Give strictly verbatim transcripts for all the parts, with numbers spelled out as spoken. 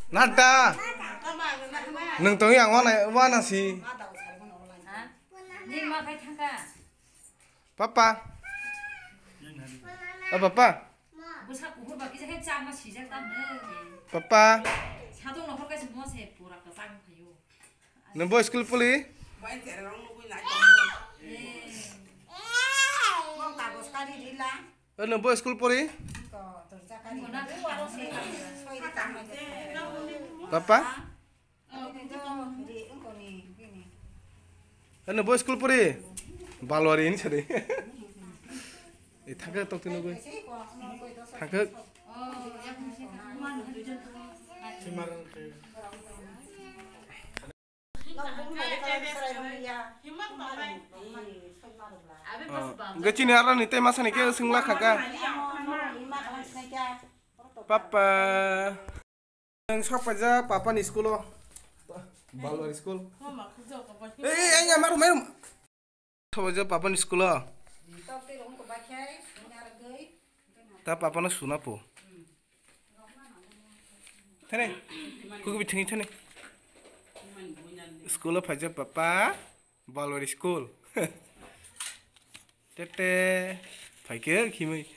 Nata. Nung tong yang wana wana si. Ha? Ni ma khai thangka. Papa. Oh, papa. Bwsa kuhur ba kisa khe chama sijak ta hwno. Papa. Sadong nohor kaisa mo se pura ka chang phaio. Nung bo school puli? Eh. Mo kagos kari rila. Eh, nung bo school puri? Ko, to jakari. Mo na kagos kari. Papa? Ri, ungko ni, ni. Eh, nung bo school puri? Balwari ni sari. Eh, thangka tok tino goi. Thangka. Oh, hingke chini aro ni tei masa ni ke singla khaka. Papa. Ang sok paja papa ni school o. Balwari school. Eh, eh, ang amaru meru. Sok paja papa ni school o. Ta papa no suna po. Thene. Kuku bi thingi thene. School o phaijak papa. Balwari school. Tete. Phaikhe khimui.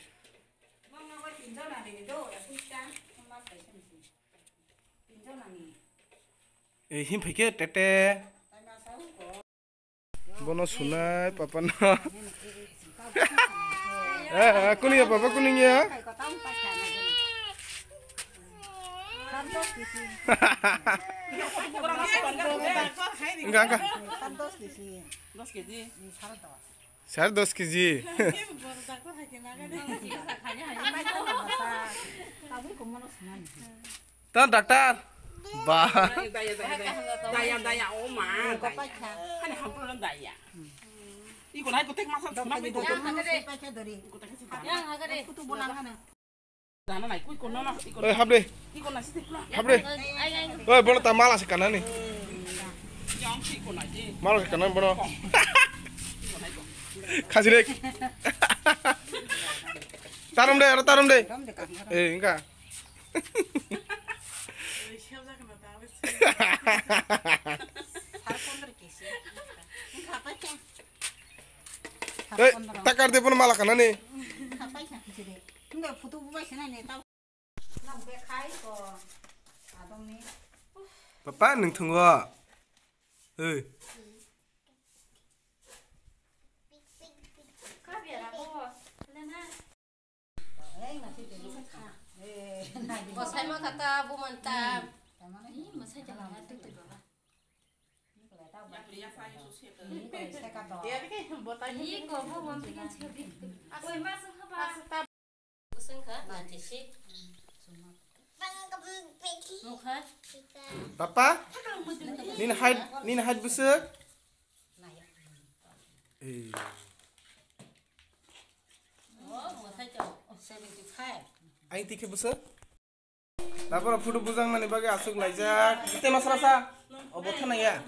Eh, him phaikhe tete. Bono sunai papa no. Eh, eh, kuni ya papa, kuni ya? Enggak, enggak. Sare dos kg. Ta doctor. Ba. Daya, daya, daya. Daya, daya, oh ma. Daya. Hani hampura daya. Iko nai ko tek masa suna bai ko. Yang hagare. Yang hagare. Dana nai ko iko no no iko. Oi, hapde. Iko nai site pula. Hapde. Ai, ai. Oi, bono ta mala se kanani. Yang si iko nai je. Mala se kanani bono. Khajirek. Tarum de, aro tarum de. Eh, enggak. Ei, takar de bono mala kanani. Papa, nung thungo. Ei. Bosai ma kata, buman ta. Ni masai jala na tu tu baba. Ni ko bo bon tikin sebi. Oi ma sung haba. Busung kha na tisi. Mukha. Papa? Nini height, nini height busuk? Eh. Oh, mukha jo. Seventy five. Aing tikhe busuk? Tapora photo bujang nani bagwi aswk laijak. Tei masra sa? O botha nang ya?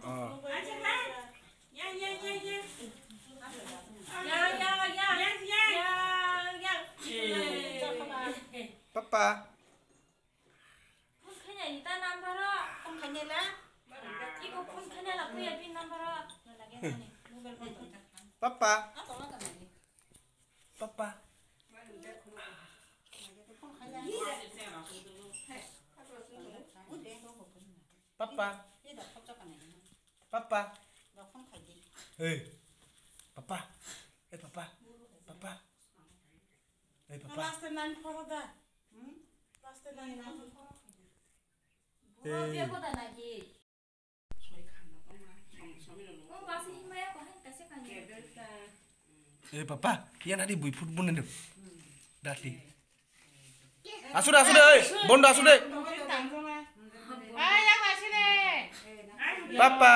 Oh. Papa. Papa. Papa. Papa. Papa. Hey. Papa. Eh, papa. Papa. Eh, papa. Last nine photo da. Hmm? Last nine photo. Hey. Eh, papa, yan hari bui foot bune do. Dati. Asude, asude, oi, bondo asude. Papa.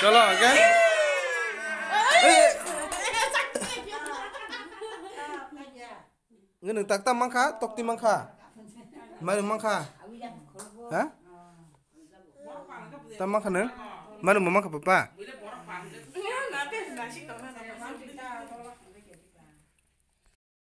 Cholo, okay? Nge nung tak tam mankha, tokti mankha. Manu mankha. Ha? Tam mankha nung? Manu mankha papa. Na, na, na, na, na, na, na, na,